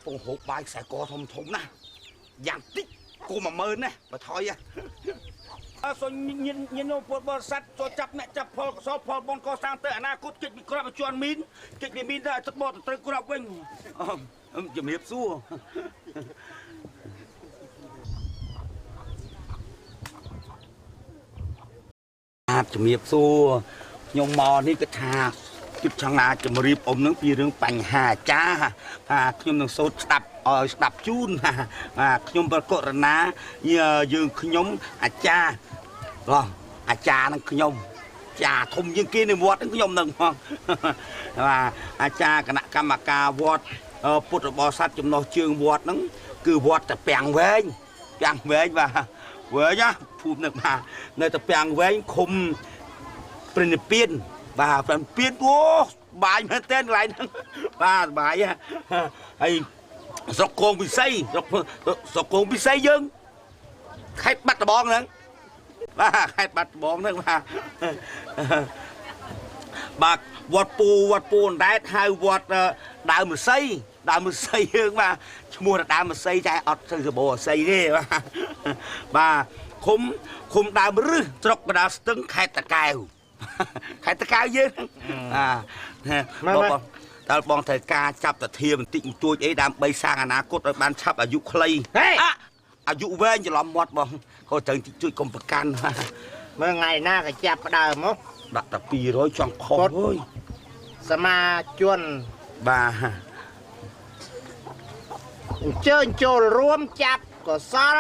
ពងហូបបាយខ្សែកធំធំណាយ៉ាងតិចគូ10000ណាបើថយសូមញៀនញៀនពុទ្ធបរិស័ទចូលចាប់អ្នកចាប់ផលកសលផលបុណ្យកសាងទៅអនាគតជិតពីក្របជន់មីនជិតពីមីនទៅទឹកបត់ត្រូវក្របវិញជំរាបសួរបាទជំរាបសួរខ្ញុំមកនេះគឺថាជិតចង់ណាជំរាបអ៊ំនឹងពីរឿងបញ្ហាអាចារ្យបាទខ្ញុំនឹងសូត្រស្ដាប់ឲ្យស្ដាប់ជូនបាទខ្ញុំប្រករុណាយើងខ្ញុំអាចារ្យបងអាចារ្យនឹងខ្ញុំចាធំជាងគេនៅវត្តនឹងខ្ញុំនឹងផងបាទអាចារ្យគណៈកម្មការវត្តពុទ្ធបរិស័ទចំណុះជើងវត្តហ្នឹងគឺវត្តតាពាំងវែងពាំងវែងបាទវែងណាភូមិនឹងបាទនៅតាពាំងវែងឃុំព្រះនិព្វានបាទព្រះនិព្វានអូបាយមែនទែនកន្លែងហ្នឹងបាទបាយហើយស្រុកគងពិសីស្រុកគងពិសីយើងខេត្តបាត់ដំបងហ្នឹងបាទខេត្តបាត់ដំបងហ្នឹងបាទបាទវត្តពូវត្តពូអណ្ដែតហៅវត្តដើមឫស្សីដើមឫស្សីយើងបាទឈ្មោះដើមឫស្សីតែអត់ទៅសបោឫស្សីទេបាទបាទឃុំដើមរឹសស្រុកកណ្ដាលស្ទឹងខេត្តតាកែវខេត្តតាកែវយើងបាទបងតើបងត្រូវការចាប់តាធៀមបន្តិចបន្តួចអីដើម្បីសាងអនាគតឲ្យបានឆាប់អាយុខ្លីអាយុវែងច្រឡំមាត់បងក៏ត្រូវតិចជួយកុំប្រកាន់មើលថ្ងៃណាក៏ចាប់ដើមមកដាក់តែ200ចង់ខុសអើយសមាជនបាទអញ្ជើញចូលរួមចាប់កុសល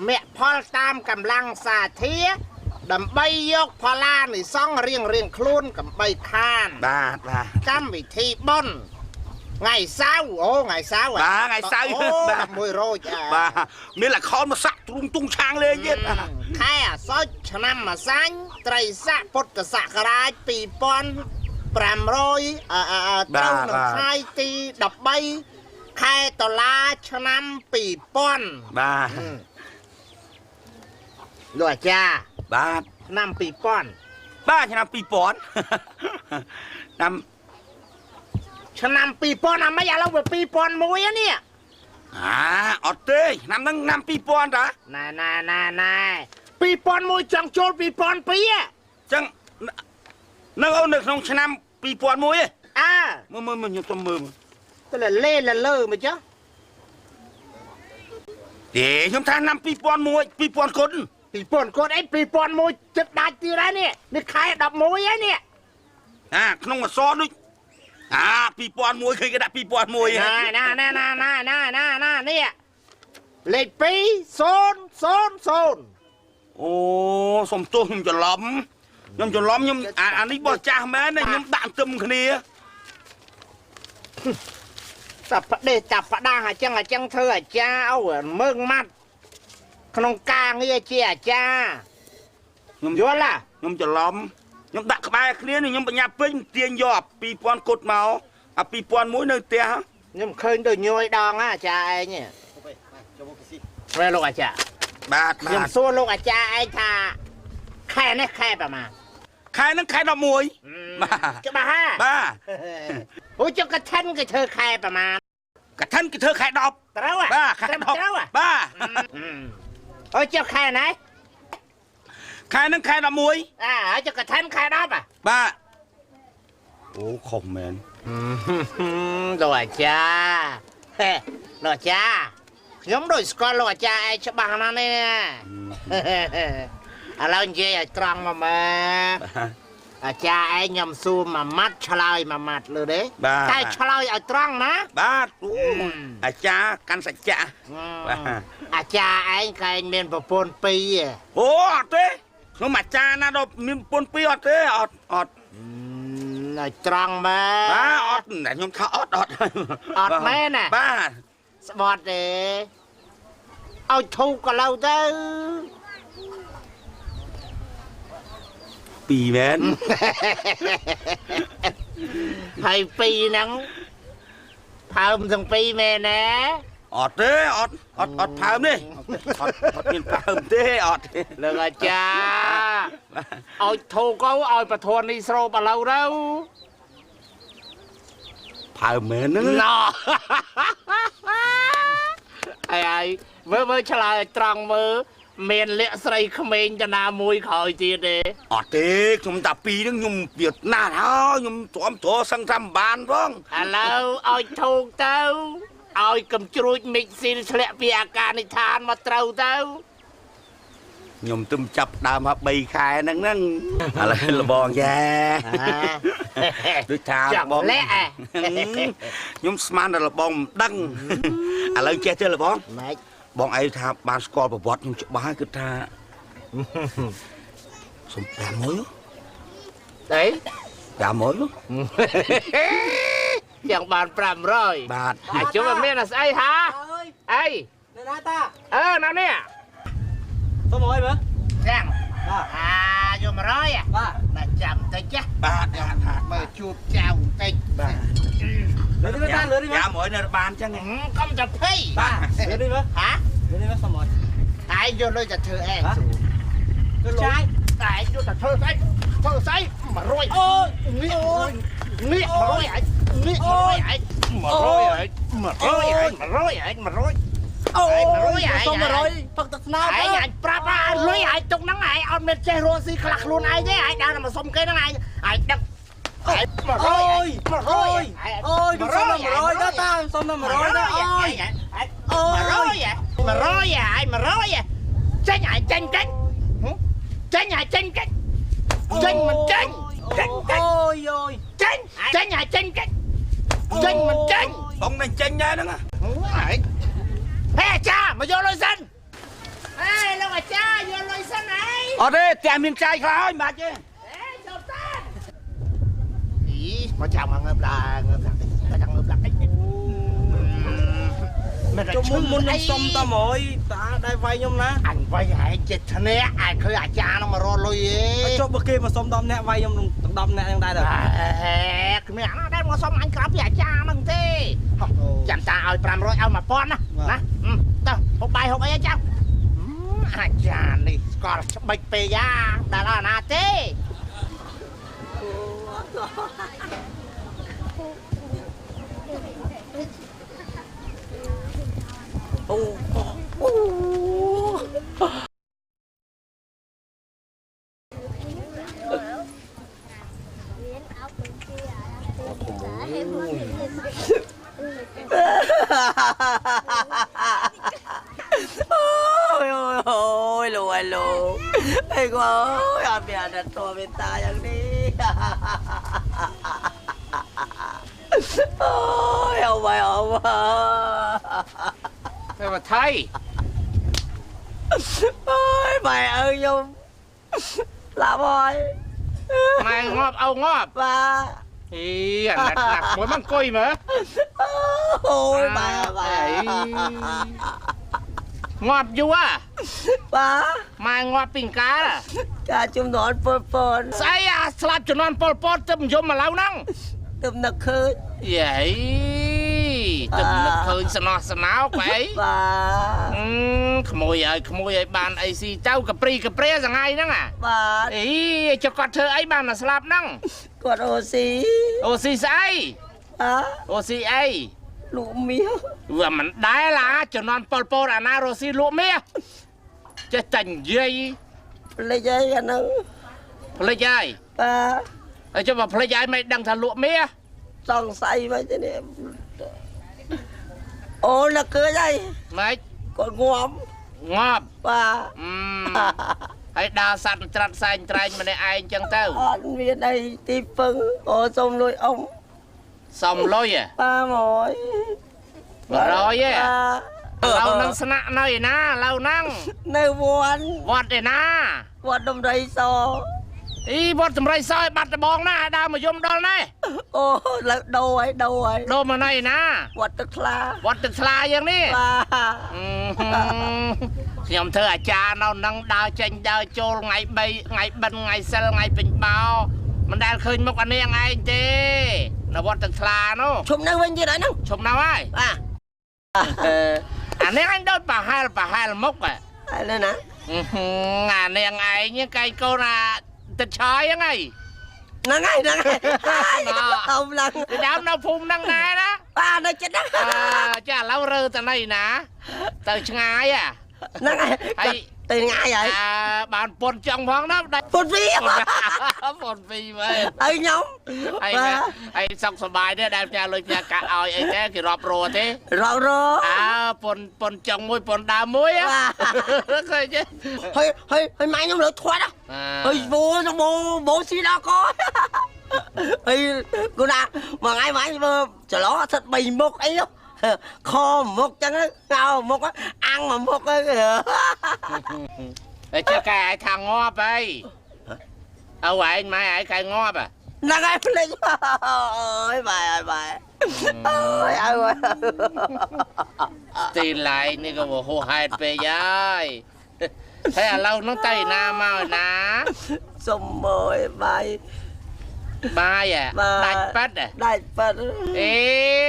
មគ្គផលតាមកម្លាំងសាធាដើម្បីយកផល្លានិសង្ឃរៀងរៀងខ្លួនកំបីខានបាទបាទកម្មវិធីបុណ្យថ្ងៃសៅរ៍អូថ្ងៃសៅរ៍បាទថ្ងៃសៅរ៍បាទ1រោចបាទមានលខោនមកសាក់ទ្រុងទុងឆាងលេងទៀតខែអាសត់ឆ្នាំម្សាញ់ត្រីស័កពុទ្ធសករាជ2500ត្រូវនឹងថ្ងៃទី13ខែតុលាឆ្នាំ2000បាទលោកអាចារ្យបាទឆ្នាំ2000បាទឆ្នាំ2000ឆ្នាំ2000អាម៉េចឥឡូវវា2001នេះអាអត់ទេឆ្នាំហ្នឹងឆ្នាំ2000តាណែណែណែណែ2001ចង់ចូល2002ហ៎ចឹងនៅអូននៅក្នុងឆ្នាំ2001ហ៎អើមើលមើលខ្ញុំសុំមើលទៅលេលើលើមកចុះទេខ្ញុំថាឆ្នាំ2001 2000គុណ2000គុណអី2001ទឹកដាច់ទៀតហើយនេះនេះខែ11ហើយនេះអាក្នុងអសរដូចអា2001ឃើញគេដាក់2001ណាណាណាណាណាណាណាណានេះលេខ2000អូសុំទោសខ្ញុំច្រឡំខ្ញុំច្រឡំខ្ញុំអានេះបោះចាស់មែនខ្ញុំដាក់ទឹមគ្នាតាផ្ដេសតាផ្ដាស់អញ្ចឹងអញ្ចឹងធ្វើអាចារ្យអូមើងម៉ាត់ក្នុងការងារជាអាចារ្យខ្ញុំយល់ហ៎ខ្ញុំច្រឡំខ្ញុំដាក់ក្បែរគ្នានេះខ្ញុំបញ្ញាពេញទាញយកអា2000គុតមកអា2001នៅផ្ទះខ្ញុំឃើញដូចញយដងហ่ะអាចារ្យឯងនេះលោកអាចារ្យបាទខ្ញុំសួរលោកអាចារ្យឯងថាខែនេះខែប្រហែលខែហ្នឹងខែ11បាទច្បាស់ហ่ะបាទអូចុះកឋិនគេធ្វើខែប្រហែលកឋិនគេធ្វើខែ10ត្រូវហ៎បាទខែ10ត្រូវបាទអូចុះខែណាខែហ្នឹងខែ11អើហើយចុះកឋិនខែ10ហ៎បាទអូខុសមែនលោកអាចារ្យលោកអាចារ្យខ្ញុំដូចស្គាល់លោកអាចារ្យឯងច្បាស់ណាស់នេះឥឡូវនិយាយឲ្យត្រង់មកមើលអាចារ្យឯងខ្ញុំសួរមួយម៉ាត់ឆ្លើយមួយម៉ាត់លើទេតែឆ្លើយឲ្យត្រង់ណាបាទអាចារ្យកាន់សច្ចៈបាទអាចារ្យឯងកែងមានប្រពន្ធពីរអូអត់ទេខ្ញុំអាចារ្យណាដល់មានប្រពន្ធពីរអត់ទេអត់អត់ឲ្យត្រង់មែនបាទអត់ខ្ញុំថាអត់អត់អត់មែនណាបាទស្បត់ទេឲ្យធូបក៏ឡូវទៅពីរមែនហើយពីរហ្នឹងផើមទាំងពីរមែនណាអត់ទេអត់អត់អត់ផើមទេអត់អត់មានផើមទេអត់ទេលោកអាចារ្យឲ្យធូកឲ្យប្រធននេះស្រូបឥឡូវទៅ ផើមមែនហ្នឹងណ ហើយមើលមើលឆ្លើយត្រង់មើលមានលាក់ស្រីក្មេងតាណាមួយក្រោយទៀតទេអត់ទេខ្ញុំតាពីរហ្នឹងខ្ញុំវាណាស់ហើយខ្ញុំទ្រាំទ្រសឹងថាមិនបានផងឥឡូវឲ្យធូកទៅឲ្យកំជ្រួចមីស៊ីលធ្លាក់ពីអាកាសនិដ្ឋានមកត្រូវទៅខ្ញុំទឹមចាប់ដើមមក3ខែហ្នឹងហ្នឹងឥឡូវលបងយ៉ាដូចថាលបងលាក់ខ្ញុំស្មានដល់លបងមិនដឹងឥឡូវចេះទេលបងម៉េចបងឯងថាបានស្គាល់ប្រវត្តិខ្ញុំច្បាស់គឺថាសុំ500អី500 យ៉ាងបាន500បាទអាជុំអត់មានអាស្អីហាអីនៅណាតាអឺនៅនេះសុំ100មើលចាំអាយក100បាទណាចាំតិចចាបាទមើលជួបចៅបន្តិចបាទលើនេះតាលើនេះយ៉ា100នៅបានចឹងកុំតែភ័យបាទលើនេះមើលហាលើនេះមើលសុំ100ឯងយកលុយតែធ្វើអេទៅចាយតែឯងយកតែធ្វើស្អីធ្វើស្អី100អូយនេះនេះ100ឯងនេះ100ឯង100ឯង100ឯង100ឯង100អូយសុំ100ផឹកទឹកស្នោឯងអញប្រាប់ថាលុយឯងទុកហ្នឹងឯងអត់មានចេះរស់ស៊ីខ្លះខ្លួនឯងទេឯងដើរមកសុំគេហ្នឹងឯងឯងដឹកឯង100 អូយ100អូយសុំ100ដល់តាសុំ100ដល់អូយអូយ100 100ឯង100ចេញឯងចេញចេញចេញឯងចេញចេញចេញមិនចេញចេញចេញអូយអូយចេញចេញឯងចេញចេញចេញមិនចេញបងនឹងចេញដែរហ្នឹងឯងហេអាចារ្យមកយកលុយសិនហេលោកអាចារ្យយកលុយសិនអីអត់ទេតែមានចាយខ្លះហើយមិនបាច់ទេហេចូលតាអីមកចាំមកងើបឡើងងើបឡើងតែចាំងើបឡើងតិចមិនជុំមុនខ្ញុំសុំតែ100តាដែរវាយខ្ញុំណាអញវាយឯងចិត្តធ្នាក់ឯងឃើញអាចារ្យហ្នឹងមករកលុយឯងចុះបើគេមកសុំ10នាក់វាយខ្ញុំនឹង10នាក់ហ្នឹងដែរទៅគ្មានអាណាដែរមកសុំអញក្រៅពីអាចារ្យហ្នឹងទេចាំតាឲ្យ500ឲ្យ1000ណាណាទៅហូបបាយហូបអីចាំអាចារ្យនេះស្គាល់ច្បិចពេកយ៉ាដល់អត់ណាទេអូអូโอ้ยลูกไอ้ลูกไอ้กูยอดเบียร์ตัวเป็นตาอย่างนี้โอ้ยเอาไปเอามาไปมาไทยโอ้ยไปเอายมลาบอยไม่งอบเอางอบมาอีอันนั้นหนักหัวมันก้อยมั้ยโอ้ยไปไปงอบอยู่อ่ะป้ามางอบปิ่งกาล่ะกาจุ่มนอนปนปนใส่อะสลับจุ่มนอนปนปนตึมยมมาแล้วนั่งตึมนักเคยใหญ่ตึมนักเคยสนอสนาวไปป้าขโมยไอ้ขโมยไอ้บานไอ้ซีเจ้ากระปรีกระเปรี้ยสังไงนั่งอ่ะป้าไอ้จะกอดเธอไอ้บานน่ะสลับนั่งกอดโอซีโอซีใส่โอซีไอ้ลูกเมียว่ามันได้ละจะนอนปอลปอลอานาโรซีลูกเมียจะจังเย พลอยกันนั่งพลอยป้าไอ้เจ้าว่าพลอยไม่ดังทะลุเมีย ต้องใส่ไว้ที่นี่โอ้ละเกยไอ้ไม่กดงอมงอบป้าไอ้ดาวสัตว์ตรัสใส่ไตรมันในไอ้จังเต้าอ่อนเมียในตีปึงโอ้สมลอยอมสมลอยอ่ะป้าหมอยร้อยอ่ะเรานั่งสนะหน่อยนะเรานั่งในวันวัดเลยนะวัดดำไรซออีวัดดำไรซอยบัตรบองนะดาวมายมดอลนะโอ้แล้วโดยโดยโดมาหน่อยนะวัดตึกลาวัดตึกลาอย่างนี้ខ្ញុំធ្វើអាចារ្យនៅនឹងដើរចេញដើរចូលថ្ងៃ3ថ្ងៃបិណ្ឌថ្ងៃសិលថ្ងៃពេញបោមិនដែលឃើញមុខអានាងឯងទេនៅវត្តទឹកថ្លានោះឈុំនៅវិញទៀតហើយហ្នឹងឈុំនៅហើយបាទអានាងឯងដូចប្រហែលប្រហែលមុខហើយនៅណាអានាងឯងកែកូនអាទឹកឆយហ្នឹងហើយហ្នឹងហើយហ្នឹងហើយអមឡើងដើមនៅភូមិហ្នឹងដែរណាបាទនៅចិត្តហ្នឹងចាឥឡូវរើទៅណីណា ទៅឆ្ងាយហ៎ ហ្នឹងហើយ ហើយ ទៅងាយហើយ អើបានពុនចង់ផងណាដាច់ ពុនពី ពុនពីមែន ហើយខ្ញុំ ហើយហើយសុខសប្បាយទេដែលផ្ញើលុយផ្ញើកាក់ឲ្យអីទេគេរាប់រទេ រាប់រ អើពុនពុនចង់មួយពុនដើមមួយឃើញទេ ហើយហើយហើយម៉ែខ្ញុំលើធាត់ហើយបូបូបូស៊ីដល់កហើយគូណាមួយថ្ងៃម៉ែច្រឡោសិត3មុខអីខមុខចឹងងោមុខអាំងមួយមុខអី ហើយចេះកែឯងថាងាប់អីឪឯងម៉ែឯងកែងាប់ ហ្នឹងហើយភ្លេចអូយបាយហើយបាយអូយអើ ទីឡែកនេះក៏ហួសហេតុពេកហើយហើយឥឡូវហ្នឹងទៅឯណាមកឯណា សុំមើលបាយ បាយដាច់ប៉ាត់ដាច់ប៉ាត់ អេ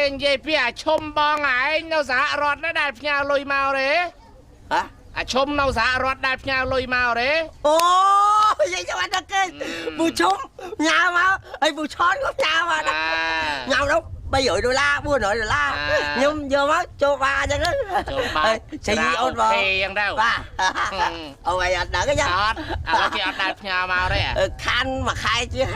និយាយពីអាឈុំបងឯងនៅសហរដ្ឋណាដែលផ្ញើលុយមកទេ ហ៎ អាឈុំនៅសហរដ្ឋដែលផ្ញើលុយមកទេ អូនិយាយចាំអត់ដល់គេពូឈុំញ៉ាមកហើយពូឆនក៏ញ៉ាមកញ៉ាំដល់300ដុល្លារ400ដុល្លារខ្ញុំយកមកចូលបាអញ្ចឹង ចូលបា ចេញអូនបង អញ្ចឹងទៅ បាទអូយអត់ដឹងទេ អត់ឥឡូវគេអត់ដែលផ្ញើមកទេ ខាន់មួយខែជា